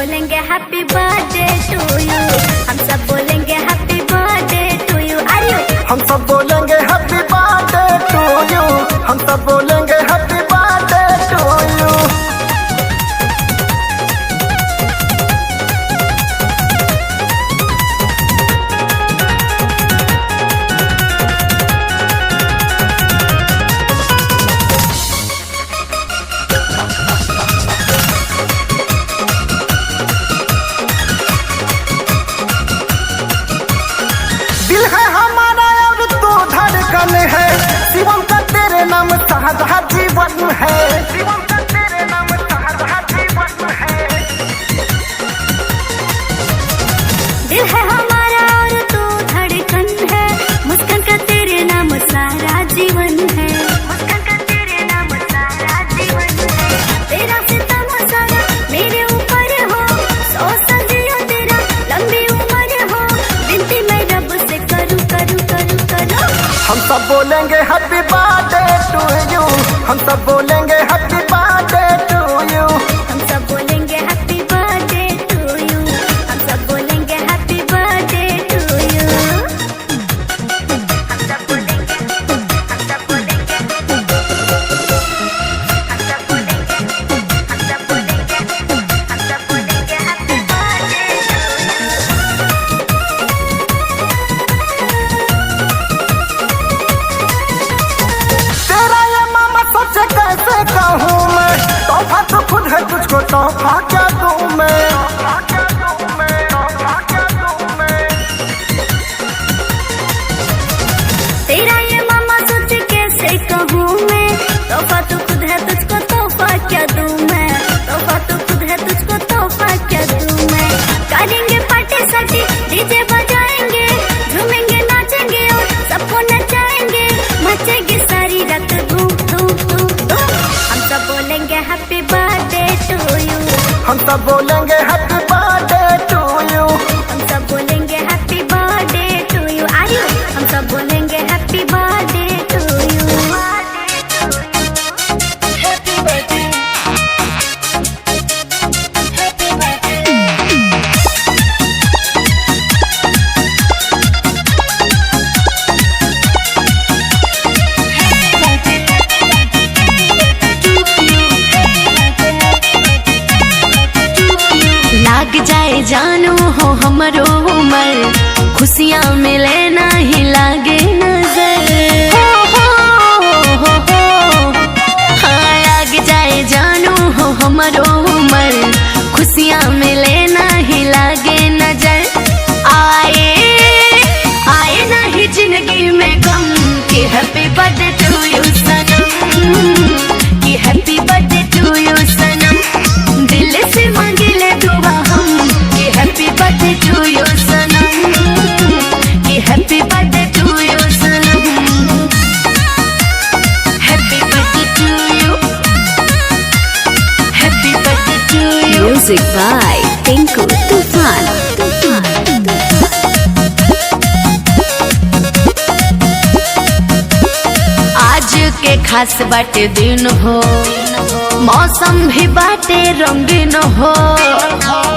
बोलेंगे happy birthday two you. हम सब बोलेंगे हैप्पी बर्थडे टू you. अरे हम सब बोलेंगे हैप्पी बर्थडे टू you. हम सब बोलेंगे हैप्पी बर्थडे टू you. दिल है हमारा और तू धड़कन है, शिवम का तेरे नाम साधा जीवन है। शिवम का तेरे नाम साधा जीवन है। दिल है हमारा और तू धड़कन है, मुस्कान का तेरे नाम सारा जीवन है। मुस्कान का तेरे नाम सारा जीवन है। तेरा सितम सारा मेरे ऊपर हो, 100 साल जियो तेरा लंबी उम्र हो। विनती मैं रब से करूँ करूँ करूँ करूँ। हम सब बोलेंगे हैप्पी बर्थडे टू you. हम सब बोलेंगे हैप्पी बर्थडे टू you. हम सब बोलेंगे हैप्पी बर्थडे टू you. हम सब बोलेंगे हैप्पी बर्थडे टू you. हम सब बोलेंगे, हम सब बोलेंगे, हम सब बोलेंगे, हम सब बोलेंगे, हम सब बोलेंगे हैप्पी बर्थडे टू you. तेरा ये मामा सोचे कैसे कहूँ मैं, तोहफा तो खुद है तुझको तोहफा क्या दूँ मैं। तोहफा क्या दूँ मैं, तोहफा क्या दूँ मैं। तेरा ये मामा सोच कैसे कहूँ मैं, तोहफा तो खुद है तुझको तोहफा क्या दूँ मैं। तोहफा तो खुद है तुझको तोहफा क्या दूँ मैं। करेंगे पार्टी साटी डीजे बजाएंगे, झूमेंगे नाचेंगे और सबको नचाएंगे। मचेगी सारी रात धूम धूम धूम धूम। हम सब बोलेंगे हैप्पी बर्थडे टू you. हम सब बोलेंगे हैप्पी बर्थडे टू you. हम सब बोलेंगे हैप्पी बर्थडे टू you. आर्यू हम सब बोलेंगे हैप्पी बर्थडे टू you. लाग जाए जानू हो हमरो उमर, खुशियाँ मिले नाही लागे नजर। हो हो हो हो, हाँ लाग जाए जानू हो हमरो उमर, खुशियाँ मिले नाही लागे नजर। आए आए नाही जिंदगी में गम कि हैप्पी बर्थडे टू you सनम, कि हैप्पी बर्थडे टू you सनम। दिल से मांगे ले दुआ हम कि हैप्पी बर्थडे टू you सनम, कि हैप्पी बर्थडे टू you सनम। Happy birthday to you, happy birthday to you. Music by Tinku Toofan. आज के खास बाटे दिन हो, मौसम भी बाटे रंगीन हो।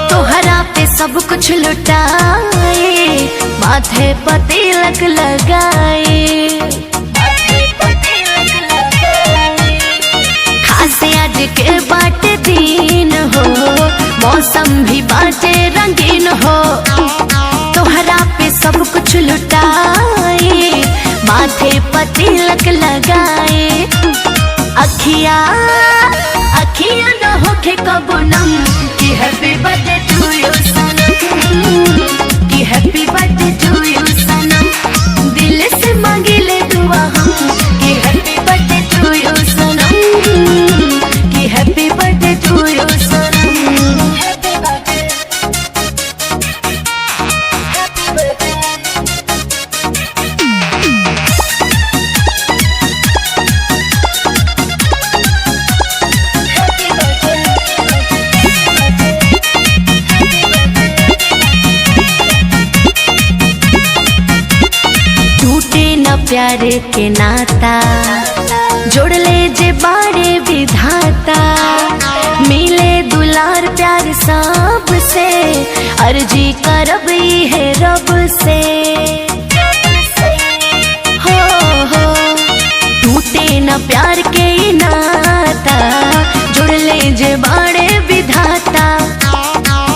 तोहरा पे सब कुछ लुटाए, माथे पर तिलक लगाए। खास आज के बाटे दिन हो, मौसम भी बाटे रंगीन हो। तोहरा पे सब कुछ लुटाए, माथे पर तिलक लगाए। अखिया अखिया न होखे कबो नम कि हैप्पी बर्थडे टू you सनम, कि हैप्पी बर्थडे टू you सनम। दिल से मांगे ले दुआ हम कि हैप्पी बर्थडे टू you सनम, कि हैप्पी बर्थडे टू you सनम। टूटे न प्यार के नाता, जोड़ ले जे बारे विधाता, मिले दुलार प्यार सा। सब से, अर्जी करब है रब से। हो हो टूटे न प्यार के ई नाता, जुड़ ले जे बाड़े विधाता।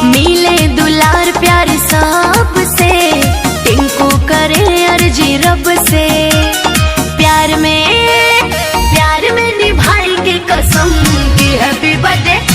मिले दुलार प्यार सब से, टिंकू करे अर्जी रब से। प्यार में निभाई के कसम की हैप्पी बर्थडे।